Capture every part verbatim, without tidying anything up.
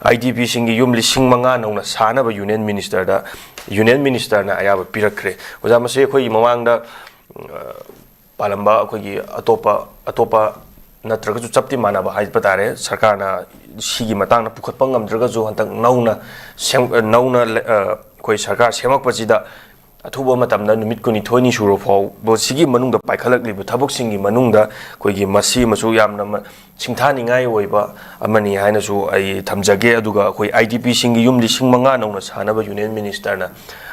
I D ꯄꯤꯁꯤꯡꯒꯤ ꯌꯨꯝ ꯂꯤꯁꯤꯡ ꯃꯉꯥ ꯅꯧꯅ ꯁꯥꯅꯕ ꯌꯨꯅꯤꯌꯟ ꯃꯤꯅꯤꯁꯇꯔꯗ, ꯌꯨꯅꯤꯌꯟ ꯃꯤꯅꯤꯁꯇꯔꯅ ꯑꯌꯥꯕ ꯄꯤꯔꯛꯈ꯭ꯔꯦ꯫ ꯑꯣꯖꯥ, ꯃꯁꯤ ꯑꯩꯈꯣꯏꯒꯤ ꯃꯃꯥꯡꯗ, ꯑ, ꯄꯥꯜꯂꯝꯕ ꯑꯩꯈꯣꯏꯒꯤ ꯑꯇꯣꯞꯄ, ꯑꯇꯣꯞꯄ ꯅꯠꯇ꯭ꯔꯒꯁꯨ ꯆꯞꯇꯤ ꯃꯥꯟꯅꯕ ꯍꯥꯏꯕ ꯇꯥꯔꯦ, ꯁꯔꯀꯥꯔꯅ ꯁꯤꯒꯤ ꯃꯇꯥꯡꯗ ꯄꯨꯈꯠꯄ ꯉꯝꯗ꯭ꯔꯒꯁꯨ ꯍꯟꯗꯛ ꯅꯧꯅ ꯁꯦꯝ-, ꯅꯧꯅ ꯂꯩ-, ꯑ, ꯑꯩꯈꯣꯏ ꯁꯔꯀꯥꯔ ꯁꯦꯝꯃꯛꯄꯁꯤꯗ ꯑꯊꯨꯕ ꯃꯇꯝꯗ ꯅꯨꯃꯤꯠ ꯀꯨꯟꯅꯤꯊꯣꯏꯅꯤ ꯁꯨꯔ ꯐꯥꯎꯕ ꯁꯤꯒꯤ ꯃꯅꯨꯡꯗ ꯄꯥꯏꯈꯠꯂꯛꯂꯤꯕ ꯊꯕꯛꯁꯤꯡꯒꯤ ꯃꯅꯨꯡꯗ ꯑꯩꯈꯣꯏꯒꯤ ꯃꯁꯤ ꯑꯃꯁꯨ ꯌꯥꯝꯅ ꯃ-, ꯁꯤꯡꯊꯥꯅꯤꯡꯉꯥꯏ ꯑꯣꯏꯕ ꯑꯃꯅꯤ ꯍꯥꯏꯅꯁꯨ ꯑꯩ ꯊꯝꯖꯒꯦ꯫ ꯑꯗꯨꯒ ꯑꯩꯈꯣꯏ ꯑꯥꯏ ꯗꯤ ꯄꯤꯁꯤꯡꯒꯤ ꯌꯨꯝ ꯂꯤꯁꯤꯡ ꯃꯉꯥ ꯅꯧꯅ ꯁꯥꯅꯕ ꯌꯨꯅꯤꯌꯟ ꯃꯤꯅꯤꯁꯇꯔꯅ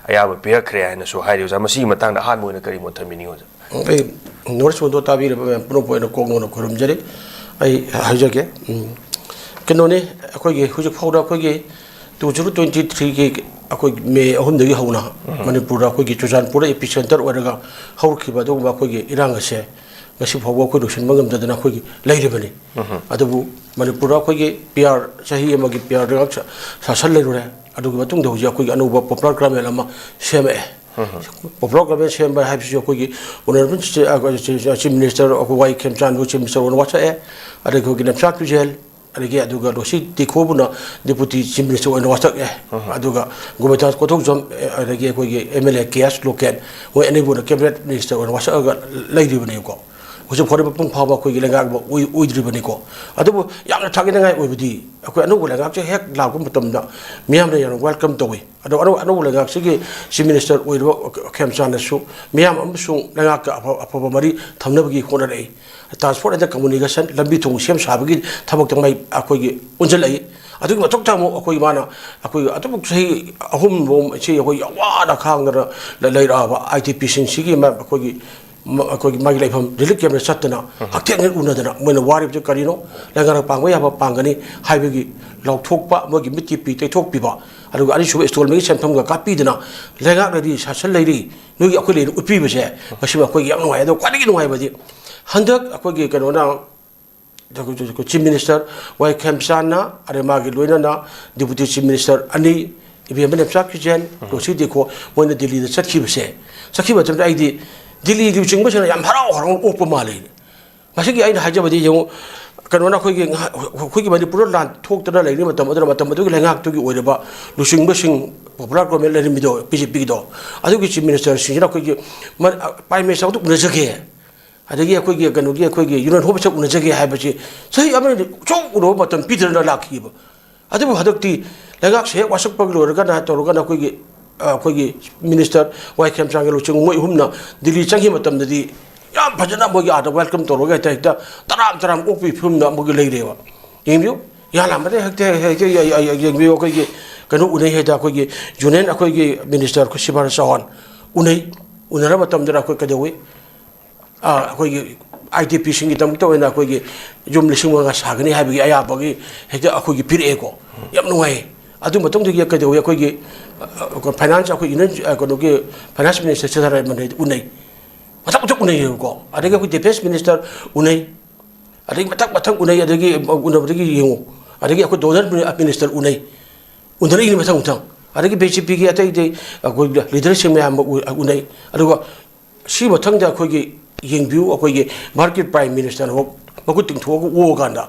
ꯑꯌꯥꯕ ꯄꯤꯔꯛꯈ꯭ꯔꯦ ꯍꯥꯏꯅꯁꯨ ꯍꯥꯏꯔꯤ꯫ ꯑꯣꯖꯥ, ꯃꯁꯤꯒꯤ ꯃꯇꯥꯡꯗ ꯑꯍꯥꯟꯕ ꯑꯣꯏꯅ ꯀꯔꯤ ꯃꯣꯠ ꯊꯝꯕꯤꯅꯤꯡꯉꯤ, ꯑꯣꯖꯥ? ꯑꯩ ꯅꯣꯔꯠ ꯏꯁ ꯋꯤꯟꯗꯣ ꯇꯥꯕꯤꯔꯤꯕ ꯃꯌꯥꯝ ꯄꯨꯝꯅꯃꯛꯄꯨ ꯑꯩꯅ ꯀꯣꯛ ꯅꯧꯅ ꯈꯣꯏꯔꯨꯝꯖꯔꯤ꯫ ꯑꯩ ꯍꯥꯏꯖꯒꯦ, ꯎꯝ, ꯀꯩꯅꯣꯅꯤ, ꯑꯩꯈꯣꯏꯒꯤ ꯍꯧꯖꯤꯛ ꯐꯥꯎꯗ ꯑꯩꯈꯣꯏꯒꯤ two zero twenty three ꯒꯤ ꯑꯩꯈꯣꯏ ꯃꯦ ꯑꯍꯨꯝꯗꯒꯤ ꯍꯧꯅ ꯃꯅꯤꯄꯨꯔꯗ ꯑꯩꯈꯣꯏꯒꯤ ꯆꯨꯔꯆꯥꯟꯄꯨꯔꯗ ꯏꯄꯤ ꯁꯦꯟꯇꯔ ꯑꯣꯏꯔꯒ ꯍꯧꯔꯛꯈꯤꯕ ꯑꯗꯨꯒꯨꯝꯕ ꯑꯩꯈꯣꯏꯒꯤ ꯏꯔꯥꯡ ꯑꯁꯦ ꯉꯁꯤ ꯐꯥꯎꯕ ꯑꯩꯈꯣꯏ ꯂꯣꯏꯁꯤꯟꯕ ꯉꯝꯗꯗꯅ ꯑꯩꯈꯣꯏꯒꯤ ꯂꯩꯔꯤꯕꯅꯤ꯫ ꯑꯗꯨꯕꯨ ꯃꯅꯤꯄꯨꯔꯗ ꯑꯩꯈꯣꯏꯒꯤ ꯄꯤ ꯑꯥꯔ, ꯆꯍꯤ ꯑꯃꯒꯤ ꯄꯤ ꯑꯥꯔ ꯂꯩꯉꯥꯛ ꯁꯥ-, ꯁꯥꯁꯟ ꯂꯩꯔꯨꯔꯦ꯫ ꯑꯗꯨꯒꯤ ꯃꯇꯨꯡꯗ ꯍꯧꯖꯤꯛ ꯑꯩꯈꯣꯏꯒꯤ ꯑꯅꯧꯕ ꯄꯣꯄꯨꯂꯔ ꯒꯣꯚꯔꯟꯃꯦꯟ ꯑꯃ ꯁꯦꯝꯃꯛꯑꯦ꯫ ꯄꯣꯄꯨꯂꯔ ꯒꯣꯚꯔꯟꯃꯦꯟ ꯁꯦꯝꯕ ꯍꯥꯏꯕꯁꯤꯁꯨ ꯑꯩꯈꯣꯏꯒꯤ ꯑꯣꯅꯔꯦꯕꯜ ꯆꯤꯐ, ꯑ, ꯆꯤꯐ, ꯆꯤꯐ ꯃꯤꯅꯤꯁꯇꯔ ꯑꯩꯈꯣꯏ ꯋꯥꯏ ꯈꯦꯝꯆꯥꯟꯕꯨ ꯆꯤꯐ ꯃꯤꯅꯤꯁꯇꯔ ꯑꯣꯏꯅ ꯋꯥꯁꯛꯑꯦ꯫ ꯑꯗꯒꯤ ꯑꯩꯈꯣꯏꯒꯤ ꯅꯦꯝꯆꯥ ꯀꯤꯎꯖꯦꯜ, ꯑꯗꯒꯤ ꯑꯗꯨꯒ ꯂꯣꯁꯤ ꯇꯦꯈꯣꯕꯨꯅ ꯗꯤꯄꯨꯇꯤ ꯆꯤꯐ ꯃꯤꯅꯤꯁꯇꯔ ꯑꯣꯏꯅ ꯋꯥꯁꯛꯑꯦ꯫ ꯑꯗꯨꯒ ꯒꯣꯕꯤꯟꯗꯥꯁ ꯀꯣꯊꯧꯖꯝ, ꯑꯦ, ꯑꯗꯒꯤ ꯑꯩꯈꯣꯏꯒꯤ M L A K S local, ꯃꯣꯏ ꯑꯅꯤꯕꯨꯅ ꯀꯦꯕꯤꯅꯦꯠ ꯃꯤꯅꯤꯁꯇꯔ ꯑꯣꯏꯅ ꯋꯥꯁꯛꯑꯒ ꯂꯩꯔꯤꯕꯅꯤꯀꯣ꯫ ꯍꯧꯖꯤꯛ ꯐꯥꯎꯗ ꯃꯄꯨꯡ ꯐꯥꯕ ꯑꯩꯈꯣꯏꯒꯤ ꯂꯩꯉꯥꯛ ꯑꯃ ꯑꯣꯏ-, ꯑꯣꯏꯗ꯭ꯔꯤꯕꯅꯤꯀꯣ꯫ ꯑꯗꯨꯕꯨ ꯌꯥꯝꯅ ꯊꯥꯒꯠꯅꯤꯡꯉꯥꯏ ꯑꯣꯏꯕꯗꯤ ꯑꯩꯈꯣꯏ ꯑꯅꯧꯕ ꯂꯩꯉꯥꯛꯁꯦ ꯍꯦꯛ ꯂꯥꯛꯄ ꯃꯇꯝꯗ ꯃꯤꯌꯥꯝꯅ ꯌꯥꯝꯅ ꯋꯦꯜꯀꯝ ꯇꯧꯋꯤ꯫ ꯑꯗꯣ ꯑꯅꯧ-, ꯑꯅꯧꯕ ꯂꯩꯉꯥꯛꯁꯤꯒꯤ ꯆꯤꯐ ꯃꯤꯅꯤꯁꯇꯔ ꯑꯣꯏꯔꯤꯕ ꯈꯦꯝꯆꯥꯟꯅꯁꯨ ꯃꯤꯌꯥꯝ ꯑꯃꯁꯨꯡ ꯂꯩꯉꯥꯛꯀ ꯑꯐ-, ꯑꯐꯕ ꯃꯔꯤ ꯊꯝꯅꯕꯒꯤ ꯍꯣꯠꯅꯔꯛꯏ꯫ ꯇ꯭ꯔꯥꯟꯁꯄꯣꯔꯠ ꯑꯦꯟ ꯀꯝꯃꯨꯅꯤꯀꯦꯁꯟ, ꯂꯝꯕꯤ ꯊꯣꯡ ꯁꯦꯝ ꯁꯥꯕꯒꯤ ꯊꯕꯛꯇ ꯃꯥꯏ ꯑꯩꯈꯣꯏꯒꯤ ꯑꯣꯟꯁꯤꯜꯂꯛꯏ꯫ ꯑꯗꯨꯒꯤ ꯃꯊꯛꯇ ꯑꯃꯨꯛ ꯑꯩꯈꯣꯏ ꯃꯥꯅ ꯑꯩꯈꯣꯏꯒꯤ ꯑꯗꯨꯃꯛ ꯆꯍꯤ ꯑꯍꯨꯝ ꯂꯣꯝ ꯁꯤ ꯑꯩꯈꯣꯏ ꯋꯥꯅ ꯈꯥꯡꯗꯅ ꯂꯩꯔꯛꯑꯕ ꯑꯥꯏ ꯗꯤ ꯄꯤꯁꯤꯡꯁꯤꯒꯤ ꯃ-, ꯑꯩꯈꯣꯏꯒꯤ ꯃ-, ꯑꯩꯈꯣꯏꯒꯤ ꯃꯥꯒꯤ ꯂꯩꯐꯝ ꯔꯤꯂꯤꯐ ꯀꯦꯝꯞꯇ ꯆꯠꯇꯅ ꯍꯛꯊꯦꯡꯅꯅ ꯎꯅꯗꯅ ꯃꯣꯏꯅ ꯋꯥꯔꯤꯕꯁꯦ ꯀꯔꯤꯅꯣ, ꯂꯩꯉꯥꯛꯅ ꯄꯥꯡꯕ ꯌꯥꯕ ꯄꯥꯡꯒꯅꯤ ꯍꯥꯏꯕꯒꯤ ꯂꯥꯎꯊꯣꯛꯄ, ꯃꯣꯏꯒꯤ ꯃꯤꯠꯀꯤ ꯄꯤ ꯇꯩꯊꯣꯛꯄꯤꯕ, ꯑꯗꯨꯒ ꯑꯅꯤꯁꯨꯕ ꯏꯟꯁꯇꯣꯜꯃꯦꯟꯒꯤ ꯁꯦꯟꯐꯝꯒ ꯀꯥꯞꯄꯤꯗꯅ ꯂꯩꯉꯥꯛꯅꯗꯤ ꯁꯥꯁꯟ ꯂꯩꯔꯤ, ꯅꯣꯏꯒꯤ ꯑꯩꯈꯣꯏ ꯂꯩꯅ ꯎꯠꯄꯤꯕꯁꯦ ꯃꯁꯤꯃ ꯑꯩꯈꯣꯏꯒꯤ ꯌꯥꯝ ꯅꯨꯡꯉꯥꯏ꯫ ꯑꯗꯣ ꯈ꯭ꯋꯥꯏꯗꯒꯤ ꯅꯨꯡꯉꯥꯏꯕꯗꯤ ꯍꯟꯗꯛ ꯑꯩꯈꯣꯏꯒꯤ ꯀꯩꯅꯣꯅ, ꯑꯩꯈꯣꯏ ꯆꯤꯐ ꯃꯤꯅꯤꯁꯇꯔ ꯋꯥꯏ ꯈꯦꯝꯆꯥꯟꯅ, ꯑꯗꯩ ꯃꯥꯒꯤ ꯂꯣꯏꯅꯅ ꯗꯤꯄꯨꯇꯤ ꯆꯤꯐ ꯃꯤꯅꯤꯁꯇꯔ ꯑꯅꯤ, ꯏꯕꯦꯝꯃ ꯅꯦꯝꯆꯥ ꯀꯤꯎꯖꯦꯜ, ꯔꯣꯁꯤ ꯇꯦꯈꯣ, ꯃꯣꯏꯅ ꯗꯤꯜꯂꯤꯗ ꯆꯠꯈꯤꯕꯁꯦ, ꯆꯠꯈꯤꯕ ꯃꯇꯝꯗ ꯑꯩꯗꯤ ꯗꯤꯜꯂꯤ ꯂꯨꯆꯤꯡꯕꯁꯤꯡꯅ ꯌꯥꯝ ꯍꯔꯥꯎ ꯍꯔꯥꯎꯅ ꯑꯣꯛꯄ ꯃꯥꯜꯂꯤ꯫ ꯃꯁꯤꯒꯤ ꯑꯩꯅ ꯍꯥꯏꯖꯕꯗꯤ ꯌꯦꯡꯉꯨ, ꯀꯩꯅꯣꯅ ꯑꯩꯈꯣꯏꯒꯤ ꯉꯥꯏꯍꯥꯛ ꯑꯩꯈꯣꯏꯒꯤ ꯃꯅꯤꯄꯨꯔꯗ ꯂꯥꯟ ꯊꯣꯛꯇꯅ ꯂꯩꯔꯤꯉꯩ ꯃꯇꯝ ꯑꯗꯨꯅ, ꯃꯇꯝ ꯑꯗꯨꯒꯤ ꯂꯩꯉꯥꯛꯇꯨꯒꯤ ꯑꯣꯏꯔꯤꯕ ꯂꯨꯆꯤꯡꯕꯁꯤꯡ, ꯄꯣꯄꯨꯂꯔ ꯒꯣꯔꯃꯦꯟ ꯂꯩꯔꯝꯃꯤꯗꯣ, ꯕꯤ ꯖꯦ ꯄꯤꯒꯤꯗꯣ, ꯑꯗꯨꯒꯤ ꯆꯤꯐ ꯃꯤꯅꯤꯁꯇꯔꯁꯤꯡꯁꯤꯅ ꯑꯩꯈꯣꯏꯒꯤ ꯃ-, ꯄ꯭ꯔꯥꯏꯝ ꯃꯤꯅꯤꯁꯇꯔ ꯑꯗꯨ ꯎꯅꯖꯒꯦ, ꯑꯗꯒꯤ ꯑꯩꯈꯣꯏꯒꯤ ꯀꯩꯅꯣꯒꯤ ꯑꯩꯈꯣꯏꯒꯤ ꯌꯨꯅꯤꯌꯟ ꯍꯣꯝ ꯃꯤꯅꯤꯁꯇꯔ ꯎꯅꯖꯒꯦ ꯍꯥꯏꯕꯁꯤ ꯆꯍꯤ ꯑꯃꯅꯤ ꯁꯨꯡꯎ ꯎꯅꯕ ꯃꯇꯝ ꯄꯤꯗꯅ ꯂꯥꯛꯈꯤꯕ꯫ ꯑꯗꯨꯕꯨ ꯍꯟꯗꯛꯇꯤ ꯂꯩꯉꯥꯛꯁꯦ ꯍꯦꯛ ꯋꯥꯁꯛꯄ ꯂꯣꯏꯔꯒꯅ ꯇꯧꯔꯒꯅ ꯑꯩꯈꯣꯏꯒꯤ, ꯑ, ꯑꯩꯈꯣꯏꯒꯤ ꯃꯤꯅꯤꯁꯇꯔ ꯋꯥꯏ ꯈꯦꯝꯆꯥꯟꯒ ꯂꯨꯆꯤꯡꯕ ꯃꯣꯏ ꯑꯍꯨꯝꯅ ꯗꯤꯜꯂꯤ ꯆꯪꯈꯤꯕ ꯃꯇꯝꯗꯗꯤ ꯌꯥꯝ ꯐꯖꯅ ꯃꯣꯏꯒꯤ ꯑꯥꯗ ꯋꯦꯜꯀꯝ ꯇꯧꯔꯒ ꯍꯦꯛꯇ, ꯍꯦꯛꯇ ꯇꯔꯥꯝ ꯇꯔꯥꯝ ꯑꯣꯛꯄꯒꯤ ꯐꯤꯕꯝꯗ ꯃꯣꯏꯒꯤ ꯂꯩꯔꯦꯕ꯫ ꯌꯦꯡꯕꯤꯌꯨ, ꯌꯥꯜꯂꯝꯕꯗ ꯍꯦꯛꯇ, ꯍꯦꯛꯇ ꯌ-, ꯌ-, ꯌ-, ꯌꯦꯡꯕꯤꯌꯨ, ꯑꯩꯈꯣꯏꯒꯤ ꯀꯩꯅꯣ ꯎꯅꯩ ꯍꯥꯏꯗ, ꯑꯩꯈꯣꯏꯒꯤ ꯌꯨꯅꯤꯌꯟ, ꯑꯩꯈꯣꯏꯒꯤ ꯃꯤꯅꯤꯁꯇꯔ ꯑꯩꯈꯣꯏ ꯁꯤꯕꯥꯔ ꯆꯧꯍꯥꯟ ꯎꯅꯩ꯫ ꯎꯅꯔꯕ ꯃꯇꯝꯗꯨꯗ ꯑꯩꯈꯣꯏ ꯀꯩꯗꯧꯏ? ꯑ, ꯑꯩꯈꯣꯏꯒꯤ ꯑꯥꯏ ꯗꯤ ꯄꯤꯁꯤꯡꯒꯤꯗꯃꯛꯇ ꯑꯣꯏꯅ ꯑꯩꯈꯣꯏꯒꯤ ꯌꯨꯝ ꯂꯤꯁꯤꯡ ꯃꯉꯥ ꯁꯥꯒꯅꯤ ꯍꯥꯏꯕꯒꯤ ꯑꯌꯥꯕꯒꯤ ꯍꯦꯛꯇ ꯑꯩꯈꯣꯏꯒꯤ ꯄꯤꯔꯛꯑꯦꯀꯣ꯫ ꯌꯥꯝ ꯅꯨꯡꯉꯥꯏ꯫ ꯑꯗꯨ ꯃꯇꯨꯡꯗꯒꯤ ꯀꯩꯗꯧꯏ? ꯑꯩꯈꯣꯏꯒꯤ, ꯑ, ꯑ, ꯐꯥꯏꯅꯥꯟꯁ, ꯑꯩꯈꯣꯏ ꯌꯨꯅꯤꯌꯟ, ꯑ, ꯀꯩꯅꯣꯒꯤ ꯐꯥꯏꯅꯥꯟꯁ ꯃꯤꯅꯤꯁꯇꯔ ꯁꯤꯗꯥꯔꯥꯃꯟ ꯎꯅꯩ꯫ ꯃꯊꯪ ꯃꯊꯪ ꯎꯅꯩꯌꯦꯕꯀꯣ꯫ ꯑꯗꯒꯤ ꯑꯩꯈꯣꯏ ꯗꯤꯐꯦꯟꯁ ꯃꯤꯅꯤꯁꯇꯔ ꯎꯅꯩ꯫ ꯑꯗꯒꯤ ꯃꯊꯪ ꯃꯊꯪ ꯎꯅꯩ꯫ ꯑꯗꯒꯤ ꯎꯅꯕꯗꯒꯤ ꯌꯦꯡꯉꯨ, ꯑꯗꯒꯤ ꯑꯩꯈꯣꯏ ꯗꯣꯅꯔ ꯃꯤꯅꯤꯁꯇꯔ ꯎꯅꯩ, ꯎꯅꯔꯛꯏꯅꯤ ꯃꯊꯪ ꯃꯊꯪ꯫ ꯑꯗꯒꯤ ꯕꯤ ꯖꯦ ꯄꯤꯒꯤ ꯑꯇꯩ ꯑꯇꯩ ꯑꯩꯈꯣꯏ ꯂꯤꯗꯔꯁꯤꯡ ꯃꯌꯥꯝ ꯑꯃ ꯎ-, ꯎꯅꯩ꯫ ꯑꯗꯨꯒ ꯁꯤ ꯃꯊꯪꯗ ꯑꯩꯈꯣꯏꯒꯤ ꯌꯦꯡꯕꯤꯌꯨ, ꯑꯩꯈꯣꯏꯒꯤ ꯚꯥꯔꯠꯀꯤ ꯄ꯭ꯔꯥꯏꯝ ꯃꯤꯅꯤꯁꯇꯔꯅ ꯃꯈꯨꯠ ꯇꯤꯡꯊꯣꯛꯑꯒ ꯑꯣꯛꯑꯀꯥꯟꯗ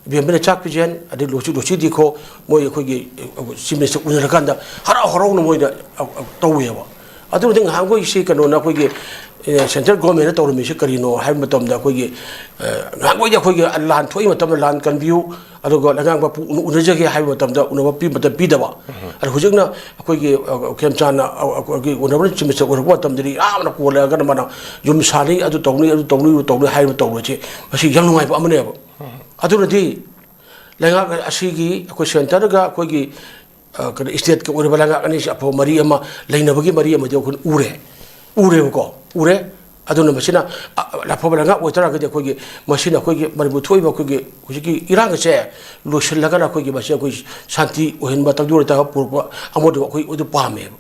ꯏꯕꯦꯝꯕꯅ ꯆꯥꯛ ꯄꯤꯖꯦꯟ, ꯑꯗꯩ ꯂꯣꯁꯤ, ꯂꯣꯁꯤ ꯗꯤꯈꯣ, ꯃꯣꯏ ꯑꯩꯈꯣꯏꯒꯤ ꯆꯤꯐ ꯃꯤꯅꯤꯁꯇꯔ ꯎꯅꯔꯀꯥꯟꯗ ꯍꯔꯥꯎ ꯍꯔꯥꯎꯅ ꯃꯣꯏꯅ ꯇꯧꯋꯦꯕ꯫ ꯑꯗꯨꯕꯨꯗꯤ ꯉꯍꯥꯟꯈꯣꯏ ꯁꯤ ꯀꯩꯅꯣꯅ ꯑꯩꯈꯣꯏꯒꯤ, ꯑꯦ, ꯁꯦꯟꯇ꯭ꯔꯦꯜ ꯒꯣꯔꯃꯦꯟꯅ ꯇꯧꯔꯝꯃꯤꯁꯤ ꯀꯔꯤꯅꯣ ꯍꯥꯏꯕ ꯃꯇꯝꯗ ꯑꯩꯈꯣꯏꯒꯤ, ꯑꯦ, ꯉꯍꯥꯟꯈꯣꯏꯗꯤ ꯑꯩꯈꯣꯏꯒꯤ ꯂꯥꯟ ꯊꯣꯛꯏ ꯃꯇꯝꯗ ꯂꯥꯟ ꯀꯟꯕꯤꯌꯨ, ꯑꯗꯨꯒ ꯂꯩꯉꯥꯛ ꯃꯄꯨ ꯎꯅ-, ꯎꯅꯖꯒꯦ ꯍꯥꯏꯕ ꯃꯇꯝꯗ ꯎꯅꯕ ꯄꯤ-, ꯃꯇꯝ ꯄꯤꯗꯕ꯫ ꯑꯗꯣ ꯍꯧꯖꯤꯛꯅ ꯑꯩꯈꯣꯏꯒꯤ, ꯑ, ꯈꯦꯝꯆꯥꯟꯅ, ꯑ, ꯑꯩꯈꯣꯏꯒꯤ ꯎꯅꯕ ꯆꯤꯐ ꯃꯤꯅꯤꯁꯇꯔ ꯑꯣꯏꯔꯛꯄ ꯃꯇꯝꯗꯗꯤ ꯌꯥꯝꯅ ꯀꯣꯜꯂꯛꯑꯒꯅ ꯃꯥꯅ ꯌꯨꯝ ꯁꯥꯅꯤ, ꯑꯗꯨ ꯇꯧꯅꯤ, ꯑꯗꯨ ꯇꯧꯅꯤ, ꯑꯗꯨ ꯇꯧꯅꯤ ꯍꯥꯏꯕ ꯇꯧꯕꯁꯦ ꯃꯁꯤ ꯌꯥꯝ ꯅꯨꯡꯉꯥꯏꯕ ꯑꯃꯅꯦꯕ꯫ ꯑꯗꯨꯅꯗꯤ ꯂꯩꯉꯥꯛ ꯑꯁꯤꯒꯤ ꯑꯩꯈꯣꯏ ꯁꯦꯟꯇꯔꯒ ꯑꯩꯈꯣꯏꯒꯤ, ꯑ, ꯀꯩꯅꯣ, ꯏꯁꯇꯦꯠꯀ ꯑꯣꯏꯔꯤꯕ ꯂꯩꯉꯥꯛ ꯑꯅꯤꯁꯤ ꯑꯐꯕ ꯃꯔꯤ ꯑꯃ ꯂꯩꯅꯕꯒꯤ ꯃꯔꯤ ꯑꯃꯗꯤ ꯑꯩꯈꯣꯏꯅ ꯎꯔꯦ, ꯎꯔꯦꯕꯀꯣ, ꯎꯔꯦ꯫ ꯑꯗꯨꯅ ꯃꯁꯤꯅ, ꯑ, ꯑꯐꯕ ꯂꯩꯉꯥꯛ ꯑꯣꯏꯇꯥꯔꯒꯗꯤ ꯑꯩꯈꯣꯏꯒꯤ ꯃꯁꯤꯅ ꯑꯩꯈꯣꯏꯒꯤ ꯃꯅꯤꯄꯨꯔ ꯊꯣꯛꯏꯕ ꯑꯩꯈꯣꯏꯒꯤ ꯍꯧꯖꯤꯛꯀꯤ ꯏꯔꯥꯡ ꯑꯁꯦ ꯂꯣꯏꯁꯤꯜꯂꯒꯅ ꯑꯩꯈꯣꯏꯒꯤ ꯃꯁꯤ ꯑꯩꯈꯣꯏ ꯁꯥꯟꯇꯤ ꯑꯣꯏꯍꯟꯕ, ꯇꯪꯗꯨ ꯂꯩꯇꯥꯕ ꯄꯨꯔꯛꯄ ꯑꯃꯗꯨ ꯑꯩꯈꯣꯏ ꯑꯗꯨ ꯄꯥꯝꯃꯦꯕ꯫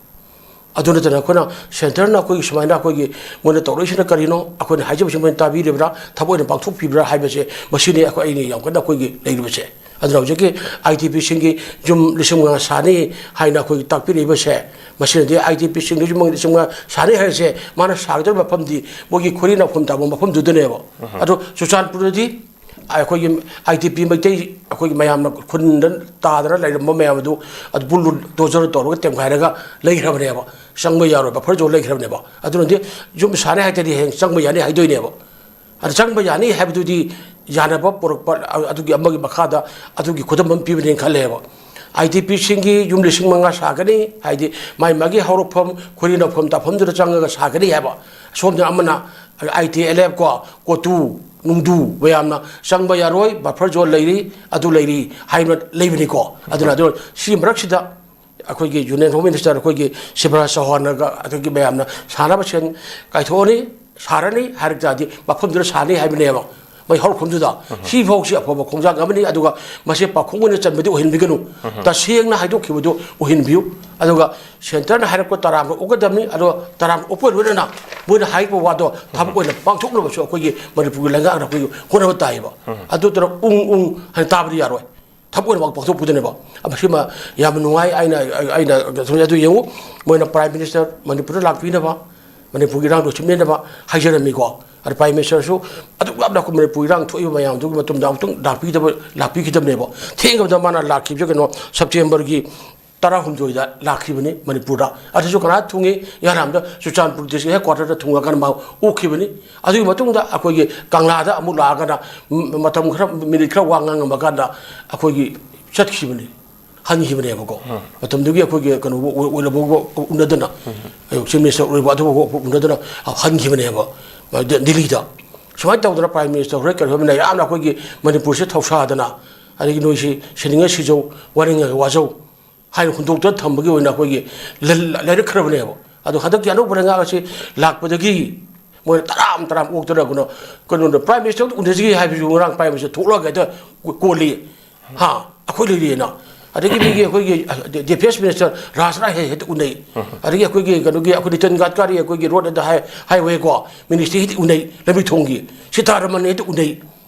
ꯑꯗꯨ ꯅꯠꯇꯅ ꯑꯩꯈꯣꯏꯅ ꯁꯦꯟꯇꯔꯅ ꯑꯩꯈꯣꯏꯒꯤ ꯁꯨꯃꯥꯏꯅ ꯑꯩꯈꯣꯏꯒꯤ ꯃꯣꯏꯅ ꯇꯧꯔꯛꯏꯁꯤꯅ ꯀꯔꯤꯅꯣ, ꯑꯩꯈꯣꯏꯅ ꯍꯥꯏꯖꯕꯁꯤ ꯃꯣꯏꯅ ꯇꯥꯕꯤꯔꯤꯕ꯭ꯔꯥ, ꯊꯕꯛ ꯑꯣꯏꯅ ꯄꯥꯡꯊꯣꯛꯄꯤꯕ꯭ꯔꯥ ꯍꯥꯏꯕꯁꯦ, ꯃꯁꯤꯅꯤ ꯑꯩꯈꯣꯏ, ꯑꯩꯅ ꯌꯥꯝ ꯀꯟꯅ ꯑꯩꯈꯣꯏꯒꯤ ꯂꯩꯔꯤꯕꯁꯦ꯫ ꯑꯗꯨꯅ ꯍꯧꯖꯤꯛꯀꯤ ꯑꯥꯏ ꯗꯤ ꯄꯤꯁꯤꯡꯒꯤ ꯌꯨꯝ ꯂꯤꯁꯤꯡ ꯃꯉꯥ ꯁꯥꯅꯤ ꯍꯥꯏꯅ ꯑꯩꯈꯣꯏꯒꯤ ꯇꯥꯛꯄꯤꯔꯛꯏꯕꯁꯦ, ꯃꯁꯤꯅꯗꯤ ꯑꯥꯏ ꯗꯤ ꯄꯤꯁꯤꯡꯒꯤ ꯌꯨꯝ ꯂꯤꯁꯤꯡ ꯃꯉꯥ ꯁꯥꯅꯤ ꯍꯥꯏꯔꯤꯁꯦ ꯃꯥꯅ ꯁꯥꯒꯗꯧꯔꯤꯕ ꯃꯐꯝꯗꯤ ꯃꯣꯏꯒꯤ ꯈꯣꯏꯔꯤ ꯅꯥꯎꯐꯝ ꯇꯥꯕ ꯃꯐꯝꯗꯨꯗꯅꯦꯕ꯫ ꯑꯗꯣ ꯆꯨꯔꯆꯥꯟꯄꯨꯔꯗꯗꯤ ꯑꯩꯈꯣꯏꯒꯤ ꯑꯥꯏ ꯇꯤ ꯄꯤ ꯃꯩꯇꯩ ꯑꯩꯈꯣꯏꯒꯤ ꯃꯌꯥꯝꯅ ꯈꯨꯟꯗ ꯇꯥꯗꯅ ꯂꯩꯔꯝꯕ ꯃꯌꯥꯝ ꯑꯗꯨ, ꯑꯗꯨ ꯕꯨꯜꯗꯣꯖꯔ ꯇꯧꯔꯒ ꯇꯦꯝꯈꯥꯏꯔꯒ ꯂꯩꯈ꯭ꯔꯕꯅꯦꯕ꯫ ꯆꯪꯕ ꯌꯥꯔꯣꯏ, ꯕꯐꯔ ꯖꯣꯟ ꯂꯩꯈ꯭ꯔꯕꯅꯦꯕ꯫ ꯑꯗꯨꯅꯗꯤ ꯌꯨꯝ ꯁꯥꯅꯤ ꯍꯥꯏꯇꯥꯔꯗꯤ ꯍꯌꯦꯡ ꯆꯪꯕ ꯌꯥꯅꯤ ꯍꯥꯏꯗꯣꯏꯅꯦꯕ꯫ ꯑꯗ ꯆꯪꯕ ꯌꯥꯅꯤ ꯍꯥꯏꯕꯗꯨꯗꯤ ꯌꯥꯅꯕ ꯄꯨꯔꯛꯄ ꯑꯗꯨꯒꯤ ꯑꯃꯒꯤ ꯃꯈꯥꯗ ꯑꯗꯨꯒꯤ ꯈꯨꯗꯝ ꯑꯃ ꯄꯤꯕꯅꯦꯅ ꯈꯜꯂꯦꯕ꯫ ꯑꯥꯏ ꯇꯤ ꯄꯤꯁꯤꯡꯒꯤ ꯌꯨꯝ ꯂꯤꯁꯤꯡ ꯃꯉꯥ ꯁꯥꯒꯅꯤ ꯍꯥꯏꯗꯤ ꯃꯥꯏ ꯃꯥꯒꯤ ꯍꯧꯔꯛꯐꯝ, ꯈꯣꯏꯔꯤ ꯅꯧꯐꯝ ꯇꯥꯐꯝꯗꯨꯗ ꯆꯪꯉꯒ ꯁꯥꯒꯅꯤ ꯍꯥꯏꯕ꯫ ꯁꯣꯝꯗ ꯑꯃꯅ ꯑꯥꯏ ꯇꯤ ꯑꯦꯜ ꯑꯦꯐ ꯀꯣ, ꯀꯣꯇꯨ, ꯅꯨꯡꯗꯨ ꯃꯌꯥꯝꯅ ꯆꯪꯕ ꯌꯥꯔꯣꯏ, ꯕꯐꯔ ꯖꯣꯟ ꯂꯩꯔꯤ, ꯑꯗꯨ ꯂꯩꯔꯤ ꯍꯥꯏꯅ ꯂꯩꯕꯅꯤꯀꯣ꯫ ꯑꯗꯨꯅ ꯑꯗꯨ ꯁꯤꯒꯤ ꯃꯔꯛꯁꯤꯗ ꯑꯩꯈꯣꯏꯒꯤ ꯌꯨꯅꯤꯌꯟ ꯍꯣꯝ ꯃꯤꯅꯤꯁꯇꯔ ꯑꯩꯈꯣꯏꯒꯤ ꯁꯤꯕꯔꯥꯖ ꯆꯧꯍꯥꯟꯅꯒ ꯑꯗꯒꯤ ꯃꯌꯥꯝꯅ ꯁꯥꯟꯅꯕ ꯁꯦꯟ ꯀꯥꯏꯊꯣꯛꯑꯅꯤ, ꯁꯥꯔꯅꯤ ꯍꯥꯏꯔꯛ ꯇꯥꯔꯗꯤ ꯃꯐꯝꯗꯨꯗ ꯁꯥꯅꯤ ꯍꯥꯏꯕꯅꯦꯕ꯫ ꯃꯣꯏ ꯍꯧꯔꯛꯐꯝꯗꯨꯗ ꯁꯤꯐꯥꯎꯁꯤ ꯑꯐꯕ ꯈꯣꯡꯖꯪ ꯑꯃꯅꯤ꯫ ꯑꯗꯨꯒ ꯃꯁꯤ ꯄꯥꯎꯈꯣꯡ ꯑꯣꯏꯅ ꯆꯟꯕꯗꯤ ꯑꯣꯏꯍꯟꯕꯤꯒꯅꯨ꯫ ꯇꯁꯦꯡꯅ ꯍꯥꯏꯗꯣꯛꯈꯤꯕꯗꯨ ꯑꯣꯏꯍꯟꯕꯤꯌꯨ꯫ ꯑꯗꯨꯒ ꯁꯦꯟꯇꯔꯅ ꯍꯥꯏꯔꯛꯄ ꯇꯔꯥꯝꯅ ꯑꯣꯛꯀꯗꯕꯅꯤ꯫ ꯑꯗꯣ ꯇꯔꯥꯝꯅ ꯑꯣꯛꯄꯒ ꯂꯣꯏꯅꯅ ꯃꯣꯏꯅ ꯍꯥꯏꯔꯤꯕ ꯋꯥꯗꯣ ꯊꯕꯛ ꯑꯣꯏꯅ ꯄꯥꯡꯊꯣꯛꯅꯕꯁꯨ ꯑꯩꯈꯣꯏꯒꯤ ꯃꯅꯤꯄꯨꯔꯒꯤ ꯂꯩꯉꯥꯛꯅ ꯑꯩꯈꯣꯏꯒꯤ ꯍꯣꯠꯅꯕ ꯇꯥꯏꯌꯦꯕ꯫ ꯑꯗꯨ ꯇꯔꯥ ꯎꯪ ꯎꯪ ꯍꯥꯏꯅ ꯇꯥꯕꯗꯤ ꯌꯥꯔꯣꯏ꯫ ꯊꯕꯛ ꯑꯣꯏꯅꯃꯛ ꯄꯥꯡꯊꯣꯛꯄꯗꯨꯅꯦꯕ꯫ ꯃꯁꯤꯃ ꯌꯥꯝꯅ ꯅꯨꯡꯉꯥꯏ꯫ ꯑꯩꯅ, ꯑꯩꯅ ꯑꯗꯨ ꯌꯦꯡꯉꯨ, ꯃꯣꯏꯅ ꯄ꯭ꯔꯥꯏꯝ ꯃꯤꯅꯤꯁꯇꯔ ꯃꯅꯤꯄꯨꯔꯗ ꯂꯥꯛꯄꯤꯅꯕ, ꯃꯅꯤꯄꯨꯔꯒꯤ ꯏꯔꯥꯡꯗꯣ ꯁꯤꯟꯃꯤꯟꯅꯕ ꯍꯥꯏꯖꯔꯝꯃꯤꯀꯣ꯫ ꯑꯗ ꯄ꯭ꯔꯥꯏꯝ ꯃꯤꯅꯤꯁꯇꯔꯁꯨ ꯑꯗꯨꯛ ꯌꯥꯝꯅ ꯑꯩꯈꯣꯏ ꯃꯅꯤꯄꯨꯔ ꯏꯔꯥꯡ ꯊꯣꯛꯏꯕ ꯃꯌꯥꯝꯗꯨꯒꯤ ꯃꯇꯨꯡꯗ ꯑꯃꯨꯛꯇꯪ ꯂꯥꯛꯄꯤꯗꯕ, ꯂꯥꯛꯄꯤꯈꯤꯗꯕꯅꯦꯕ꯫ ꯊꯦꯡꯉꯕꯗ ꯃꯥꯅ ꯂꯥꯛꯈꯤꯕꯁꯦ ꯀꯩꯅꯣ, ꯁꯦꯞꯇꯦꯝꯕꯔꯒꯤ ꯇꯔꯥꯍꯨꯝꯗꯣꯏꯗ ꯂꯥꯛꯈꯤꯕꯅꯤ ꯃꯅꯤꯄꯨꯔꯗ꯫ ꯑꯗꯨꯁꯨ ꯀꯅꯥ ꯊꯨꯡꯉꯤ? ꯌꯥꯔꯥꯝꯗ ꯆꯨꯔꯆꯥꯟꯄꯨꯔ ꯗꯤꯁꯇ꯭ꯔꯤꯛ ꯍꯦꯗ ꯀ꯭ꯋꯥꯇꯔꯗ ꯊꯨꯡꯉꯀꯥꯟꯗ ꯃꯥ ꯑꯣꯛꯈꯤꯕꯅꯤ꯫ ꯑꯗꯨꯒꯤ ꯃꯇꯨꯡꯗ ꯑꯩꯈꯣꯏꯒꯤ ꯀꯪꯂꯥꯗ ꯑꯃꯨꯛ ꯂꯥꯛꯑꯒꯅ, ꯃ-, ꯃꯇꯝ ꯈꯔ, ꯃꯤꯅꯤꯠ ꯈꯔ ꯋꯥ ꯉꯥꯡꯉꯝꯃꯀꯥꯟꯗ ꯑꯩꯈꯣꯏꯒꯤ ꯆꯠꯈꯤꯕꯅꯤ, ꯍꯟꯈꯤꯕꯅꯦꯕꯀꯣ꯫ ꯃꯇꯝꯗꯨꯒꯤ ꯑꯩꯈꯣꯏꯒꯤ ꯀꯩꯅꯣ ꯑꯣꯏ-, ꯑꯣꯏꯔꯕ ꯎꯅꯗꯅ, ꯑꯩꯈꯣꯏ ꯆꯤꯐ ꯃꯤꯅꯤꯁꯇꯔ ꯑꯣꯏꯕ ꯑꯗꯨꯒ ꯎꯅꯗꯅ ꯍꯟꯈꯤꯕꯅꯦꯕ, ꯗ-, ꯗꯤꯜꯂꯤꯗ꯫ ꯁꯨꯃꯥꯏꯅ ꯇꯧꯗꯅ ꯄ꯭ꯔꯥꯏꯝ ꯃꯤꯅꯤꯁꯇꯔ ꯍꯣꯏ ꯀꯩꯅꯣ ꯃꯌꯥꯝꯅ ꯑꯩꯈꯣꯏꯒꯤ ꯃꯅꯤꯄꯨꯔꯁꯦ ꯊꯧꯁꯥꯗꯅ, ꯑꯗꯒꯤ ꯅꯣꯏꯁꯤ ꯁꯤꯅꯤꯡꯉ ꯁꯤꯖꯧ, ꯋꯥꯅꯤꯡꯉ ꯋꯥꯖꯧ ꯍꯥꯏꯅ ꯍꯨꯟꯗꯣꯛꯇꯅ ꯊꯝꯕꯒꯤ ꯑꯣꯏꯅ ꯑꯩꯈꯣꯏꯒꯤ ꯂ-, ꯂꯩꯔꯛꯈ꯭ꯔꯕꯅꯦꯕ꯫ ꯑꯗꯣ ꯍꯟꯗꯛꯀꯤ ꯑꯅꯧꯕ ꯂꯩꯉꯥꯛ ꯑꯁꯤ ꯂꯥꯛꯄꯗꯒꯤ ꯃꯣꯏꯅ ꯇꯔꯥꯝ ꯇꯔꯥꯝ ꯑꯣꯛꯇꯅ ꯀꯩꯅꯣ, ꯀꯩꯅꯣꯗ ꯄ꯭ꯔꯥꯏꯝ ꯃꯤꯅꯤꯁꯇꯔꯗ ꯎꯅꯁꯤꯒꯦ ꯍꯥꯏꯕꯁꯨ ꯉꯔꯥꯡ ꯄ꯭ꯔꯥꯏꯝ ꯃꯤꯅꯤꯁꯇꯔ ꯊꯣꯛꯂꯛꯑꯒ ꯍꯦꯛꯇ ꯀꯣ-, ꯀꯣꯜꯂꯤ꯫ ꯍꯥ, ꯑꯩꯈꯣꯏ ꯂꯩꯔꯤꯑꯅ꯫ ꯑꯗꯒꯤ ꯃꯤꯒꯤ ꯑꯩꯈꯣꯏꯒꯤ ꯗꯤꯐꯦꯟꯁ ꯃꯤꯅꯤꯁꯇꯔ ꯔꯥꯖꯅꯥꯊ ꯍꯦꯛ ꯍꯦꯛꯇ ꯎꯅꯩ꯫ ꯑꯗꯒꯤ ꯑꯩꯈꯣꯏꯒꯤ ꯀꯩꯅꯣꯒꯤ ꯑꯩꯈꯣꯏ ꯅꯤꯇꯟ ꯒꯗꯀꯥꯔꯤ ꯑꯩꯈꯣꯏꯒꯤ ꯔꯣꯗ ꯑꯦꯟ ꯍꯥꯏ-, ꯍꯥꯏꯋꯦꯀꯣ ꯃꯤꯅꯤꯁꯇ꯭ꯔꯤ ꯍꯦꯛꯇ ꯎꯅꯩ, ꯂꯝꯕꯤ ꯊꯣꯡꯒꯤ꯫ ꯁꯤꯇꯥꯔꯥꯃꯟ ꯍꯦꯛꯇ ꯎꯅꯩ꯫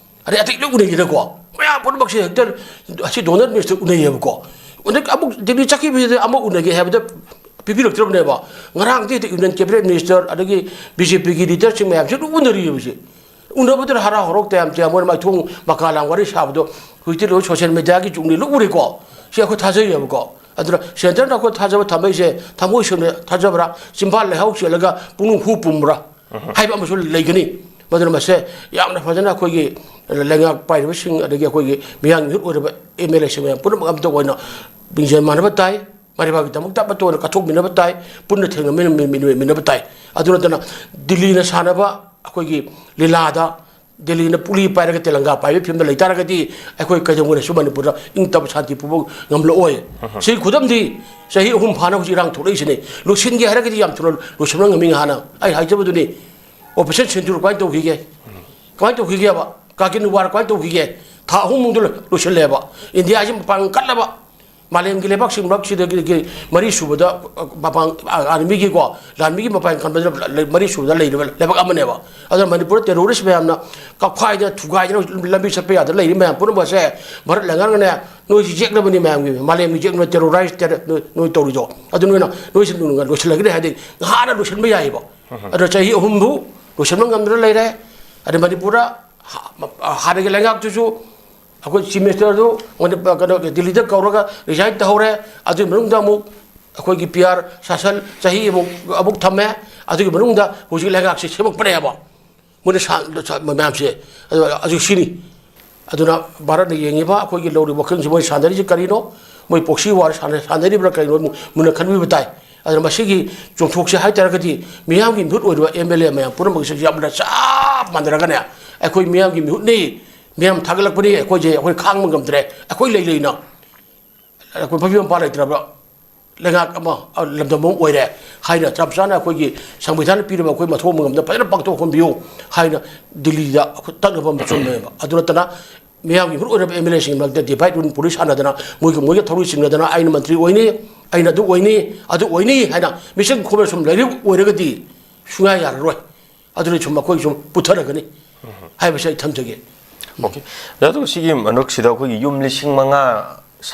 ꯑꯗꯩ ꯑꯇꯩ ꯂꯣꯏ ꯎꯅꯩꯗꯅꯀꯣ꯫ ꯃꯌꯥꯝ ꯄꯨꯝꯅꯃꯛꯁꯦ ꯍꯦꯛꯇ ꯑꯁꯤ ꯗꯣꯅꯔ ꯃꯤꯅꯤꯁꯇꯔ ꯎꯅꯩꯌꯦꯕꯀꯣ꯫ ꯑꯗꯩ ꯑꯃꯨꯛ ꯗꯤꯜꯂꯤ ꯆꯠꯈꯤꯕꯁꯤꯗ ꯑꯃ ꯎꯅꯒꯦ ꯍꯥꯏꯕꯗ ꯄꯤꯕꯤꯔꯛꯇ꯭ꯔꯕꯅꯦꯕ꯫ ꯉꯔꯥꯡꯗꯤ ꯍꯦꯛꯇ ꯌꯨꯅꯤꯌꯟ ꯀꯦꯕꯤꯅꯦꯠ ꯃꯤꯅꯤꯁꯇꯔ ꯑꯗꯒꯤ ꯕꯤ ꯖꯦ ꯄꯤꯒꯤ ꯂꯤꯗꯔꯁꯤꯡ ꯃꯌꯥꯝꯁꯦ ꯂꯣꯏ ꯎꯅꯔꯤꯑꯕꯁꯦ꯫ ꯎꯅꯕꯗꯨꯅ ꯍꯔꯥꯎ ꯍꯔꯥꯎ ꯇꯌꯥꯝ ꯇꯌꯥꯝ ꯃꯣꯏꯅ ꯃꯥꯏꯊꯣꯡ ꯃꯀꯥ ꯂꯥꯡ ꯋꯥꯔꯤ ꯁꯥꯕꯗꯣ ꯍꯧꯖꯤꯛꯇꯤ ꯂꯣꯏ ꯁꯣꯁꯤꯌꯦꯜ ꯃꯦꯗꯤꯌꯥꯒꯤ ꯖꯨꯒꯅꯤ, ꯂꯣꯏ ꯎꯔꯦꯀꯣ꯫ ꯁꯤ ꯑꯩꯈꯣꯏ ꯊꯥꯖꯩꯌꯦꯕꯀꯣ꯫ ꯑꯗꯨꯅ ꯁꯦꯟꯇꯔꯅ ꯑꯩꯈꯣꯏ ꯊꯥꯖꯕ ꯊꯝꯃꯛꯏꯁꯦ ꯊꯃꯣꯏ ꯁꯦꯡꯅ ꯊꯥꯖꯕ꯭ꯔꯥ, ꯆꯤꯝꯕꯥꯜ ꯂꯩꯍꯥꯎ ꯆꯦꯜꯂꯒ ꯄꯨꯛꯅꯤꯡ ꯍꯨ ꯄꯨꯝꯕ꯭ꯔꯥ ꯍꯥꯏꯕ ꯑꯃꯁꯨ ꯂꯩꯒꯅꯤ꯫ ꯃꯗꯨꯅ ꯃꯁꯦ ꯌꯥꯝꯅ ꯐꯖꯅ ꯑꯩꯈꯣꯏꯒꯤ ꯂꯩꯉꯥꯛ ꯄꯥꯏꯔꯤꯕꯁꯤꯡ, ꯑꯗꯒꯤ ꯑꯩꯈꯣꯏꯒꯤ ꯃꯤꯌꯥꯝꯒꯤ ꯃꯤꯍꯨꯠ ꯑꯣꯏꯔꯕ ꯑꯦꯝ ꯑꯦꯜ ꯑꯦꯁꯤꯡ ꯃꯌꯥꯝ ꯄꯨꯝꯅꯃꯛ ꯑꯝꯇ ꯑꯣꯏꯅ ꯂꯤꯡꯖꯦꯜ ꯃꯥꯟꯅꯕ ꯇꯥꯏ꯫ ꯃꯔꯩꯕꯥꯛꯀꯤꯗꯃꯛꯇ ꯑꯃꯠꯇ ꯑꯣꯏꯅ ꯀꯠꯊꯣꯛꯃꯤꯟꯅꯕ ꯇꯥꯏ꯫ ꯄꯨꯟꯅ ꯊꯦꯡꯅꯃꯤꯟꯅꯃꯤꯟꯅꯕ ꯇꯥꯏ꯫ ꯑꯗꯨ ꯅꯠꯇꯅ ꯗꯤꯜꯂꯤꯅ ꯁꯥꯟꯅꯕ ꯑꯩꯈꯣꯏꯒꯤ ꯂꯤꯂꯥꯗ ꯗꯦꯜꯂꯤꯅ ꯄꯨꯂꯤ ꯄꯥꯏꯔꯒ ꯇꯦꯂꯪꯒꯥ ꯄꯥꯏꯕꯒꯤ ꯐꯤꯕꯝꯗ ꯂꯩꯇꯥꯔꯒꯗꯤ ꯑꯩꯈꯣꯏ ꯀꯩꯗꯧꯉꯩꯗꯁꯨ ꯃꯅꯤꯄꯨꯔꯗ ꯏꯪ ꯇꯞꯄ ꯁꯥꯟꯇꯤ ꯄꯨꯕ ꯉꯝꯂꯛꯑꯣꯏ꯫ ꯁꯤꯒꯤ ꯈꯨꯗꯝꯗꯤ ꯆꯍꯤ ꯑꯍꯨꯝ ꯐꯥꯅ ꯍꯧꯖꯤꯛ ꯏꯔꯥꯡ ꯊꯣꯛꯂꯛꯏꯁꯤꯅꯤ꯫ ꯂꯣꯏꯁꯤꯟꯒꯦ ꯍꯥꯏꯔꯒꯗꯤ ꯌꯥꯝ ꯊꯨꯅ ꯂꯣꯏꯁꯤꯟꯕ ꯉꯝꯃꯤ꯫ ꯍꯥꯟꯅ ꯑꯩ ꯍꯥꯏꯖꯕꯗꯨꯅꯤ, ꯑꯣꯄꯔꯦꯁꯟ ꯁꯤꯟꯗꯨꯔ ꯀꯃꯥꯏꯅ ꯇꯧꯈꯤꯒꯦ? ꯀꯃꯥꯏꯅ ꯇꯧꯈꯤꯒꯦꯕ? ꯀꯥꯀꯤꯟ ꯋꯥꯔ ꯀꯃꯥꯏꯅ ꯇꯧꯈꯤꯒꯦ? ꯊꯥ ꯑꯍꯨꯝ ꯃꯅꯨꯡꯗ ꯂꯣꯏꯁꯤꯜꯂꯦꯕ꯫ ꯏꯟꯗꯤꯌꯥꯁꯤ ꯃꯄꯥꯡꯒꯜ ꯀꯜꯂꯕ, ꯃꯥꯂꯦꯝꯒꯤ ꯂꯩꯕꯥꯛꯁꯤꯡ ꯃꯔꯛꯁꯤꯗꯒꯤ ꯃꯔꯤ ꯁꯨꯕꯗ ꯃꯄꯥꯡ, ꯑꯥꯔꯃꯤꯒꯤꯀꯣ, ꯂꯥꯟꯃꯤꯒꯤ ꯃꯄꯥꯡ ꯀꯟꯕꯗ ꯃꯔꯤ ꯁꯨꯕꯗ ꯂꯩꯔꯤꯕ ꯂꯩꯕꯥꯛ ꯑꯃꯅꯦꯕ꯫ ꯑꯗꯨꯅ ꯃꯅꯤꯄꯨꯔꯗ ꯇꯦꯔꯣꯔꯤꯁ ꯃꯌꯥꯝꯅ ꯀꯞꯈꯥꯏꯗꯅ ꯊꯨꯒꯥꯏꯗꯅ ꯂꯝꯕꯤ ꯆꯠꯄ ꯌꯥꯗꯅ ꯂꯩꯔꯤ ꯃꯌꯥꯝ ꯄꯨꯝꯅꯃꯛꯁꯦ ꯚꯥꯔꯠ ꯂꯩꯉꯥꯛꯅꯅꯦ, ꯅꯣꯏꯁꯤ ꯌꯦꯛꯅꯕꯅꯤ ꯃꯌꯥꯝꯒꯤ, ꯃꯥꯂꯦꯝꯒꯤ ꯌꯦꯛꯅꯕ ꯇꯦꯔꯣꯔꯥꯏꯁ ꯇꯦꯔ-, ꯅꯣꯏ, ꯅꯣꯏ ꯇꯧꯔꯤꯗꯣ꯫ ꯑꯗꯨ ꯅꯣꯏꯅ, ꯅꯣꯏꯁꯤ ꯅꯨꯡꯉ-, ꯂꯣꯏꯁꯤꯜꯂꯒꯅꯤ ꯍꯥꯏꯗꯤ ꯉꯍꯥꯟꯅ ꯂꯣꯏꯁꯤꯟꯕ ꯌꯥꯏꯑꯕ꯫ ꯑꯗꯣ ꯆꯍꯤ ꯑꯍꯨꯝꯕꯨ ꯂꯣꯏꯁꯤꯟꯕ ꯉꯝꯗꯅ ꯂꯩꯔꯦ꯫ ꯑꯗꯩ ꯃꯅꯤꯄꯨꯔꯗ ꯍ-, ꯍꯥꯟꯅꯒꯤ ꯂꯩꯉꯥꯛꯇꯨꯁꯨ ꯑꯩꯈꯣꯏ ꯆꯤꯐ ꯃꯤꯅꯤꯁꯇꯔꯗꯨ ꯃꯣꯏꯅ, ꯀꯩꯅꯣ, ꯗꯤꯜꯂꯤꯗ ꯀꯧꯔꯒ ꯔꯤꯖꯥꯏꯟ ꯇꯧꯍꯧꯔꯦ꯫ ꯑꯗꯨꯒꯤ ꯃꯅꯨꯡꯗ ꯑꯃꯨꯛ ꯑꯩꯈꯣꯏꯒꯤ ꯄꯤ ꯑꯥꯔ ꯁꯥꯁꯟ ꯆꯍꯤ ꯑꯃꯨꯛ, ꯑꯃꯨꯛ ꯊꯝꯃꯦ꯫ ꯑꯗꯨꯒꯤ ꯃꯅꯨꯡꯗ ꯍꯧꯖꯤꯛ ꯂꯩꯉꯥꯛꯁꯤ ꯁꯦꯝꯃꯛꯄꯅꯦꯕ꯫ ꯃꯣꯏꯅ ꯁꯥ-, ꯁꯥ-, ꯃꯌꯥꯝꯁꯦ, ꯑꯗꯨ, ꯑꯗꯨ ꯁꯤꯅꯤ꯫ ꯑꯗꯨꯅ ꯚꯥꯔꯠꯅ ꯌꯦꯡꯉꯤꯕ ꯑꯩꯈꯣꯏꯒꯤ ꯂꯧꯔꯤꯕ ꯋꯥꯈꯜꯁꯤ ꯃꯣꯏ ꯁꯥꯟꯅꯔꯤꯁꯤ ꯀꯔꯤꯅꯣ? ꯃꯣꯏ proxy war ꯁꯥꯟꯅ-, ꯁꯥꯟꯅꯔꯤꯕ꯭ꯔꯥ ꯀꯔꯤꯅꯣ? ꯃꯨꯟꯅ ꯈꯟꯕꯤꯕ ꯇꯥꯏ꯫ ꯑꯗꯨꯅ ꯃꯁꯤꯒꯤ ꯆꯣꯡꯊꯣꯛꯁꯦ ꯍꯥꯏ ꯇꯥꯔꯒꯗꯤ ꯃꯤꯌꯥꯝꯒꯤ ꯃꯤꯍꯨꯠ ꯑꯣꯏꯔꯤꯕ ꯑꯦꯝ ꯑꯦꯜ ꯑꯦ ꯃꯌꯥꯝ ꯄꯨꯝꯅꯃꯛꯁꯦ ꯌꯥꯝꯅ ꯆꯞ ꯃꯥꯟꯅꯔꯒꯅꯦ, ꯑꯩꯈꯣꯏ ꯃꯤꯌꯥꯝꯒꯤ ꯃꯤꯍꯨꯠꯅꯤ, ꯃꯤꯌꯥꯝ ꯊꯥꯒꯠꯂꯛꯄꯅꯤ, ꯑꯩꯈꯣꯏꯁꯦ, ꯑꯩꯈꯣꯏ ꯈꯥꯡꯕ ꯉꯝꯗ꯭ꯔꯦ, ꯑꯩꯈꯣꯏ ꯂꯩ ꯂꯩꯅ ꯑꯩꯈꯣꯏ ꯃꯄꯤ ꯃꯄꯥ ꯂꯩꯇ꯭ꯔꯕ ꯂꯩꯉꯥꯛ ꯑꯃ, ꯑ, ꯂꯝꯗꯝ ꯑꯃ ꯑꯣꯏꯔꯦ ꯍꯥꯏꯅ ꯆꯞ ꯆꯥꯅ ꯑꯩꯈꯣꯏꯒꯤ ꯁꯪꯕꯤꯙꯥꯟꯅ ꯄꯤꯔꯤꯕ ꯑꯩꯈꯣꯏ ꯃꯊꯧ ꯃꯉꯝꯗ ꯐꯖꯅ ꯄꯥꯡꯊꯣꯛꯍꯟꯕꯤꯌꯨ ꯍꯥꯏꯅ ꯗꯤꯜꯂꯤꯗ ꯑꯩꯈꯣꯏ ꯇꯛꯅꯕ ꯑꯃ ꯆꯨꯝꯃꯦꯕ꯫ ꯑꯗꯨ ꯅꯠꯇꯅ ꯃꯤꯌꯥꯝꯒꯤ ꯃꯔꯨ ꯑꯣꯏꯔꯕ ꯑꯦꯝ ꯑꯦꯜ ꯑꯦꯁꯤꯡꯒꯤ ꯃꯔꯛꯇ divide and rule policy ꯁꯥꯟꯅꯗꯅ ꯃꯣꯏꯒ ꯃꯣꯏꯒ ꯊꯧꯔꯤ ꯆꯤꯡꯅꯗꯅ ꯑꯩꯅ ꯃꯟꯇ꯭ꯔꯤ ꯑꯣꯏꯅꯤ, ꯑꯩꯅ ꯑꯗꯨ ꯑꯣꯏꯅꯤ, ꯑꯗꯨ ꯑꯣꯏꯅꯤ ꯍꯥꯏꯅ ꯃꯤꯆꯪ ꯈꯣꯝꯗꯅ ꯁꯨꯝ ꯂꯩꯔꯤꯕ ꯑꯣꯏꯔꯒꯗꯤ ꯁꯨꯡꯌꯥ ꯌꯥꯔꯔꯣꯏ꯫ ꯑꯗꯨꯅ ꯁꯨꯝ ꯃꯈꯣꯏ ꯁꯨꯝ ꯄꯨꯊꯔꯒꯅꯤ ꯍꯥꯏꯕꯁꯤ ꯑꯩ ꯊꯝꯖꯒꯦ꯫ ꯑꯣꯀꯦ꯫ ꯑꯗꯣ ꯁꯤꯒꯤ ꯃꯅꯨꯡꯁꯤꯗ ꯑꯩꯈꯣꯏꯒꯤ ꯌꯨꯝ ꯂꯤꯁꯤꯡ ꯃꯉꯥ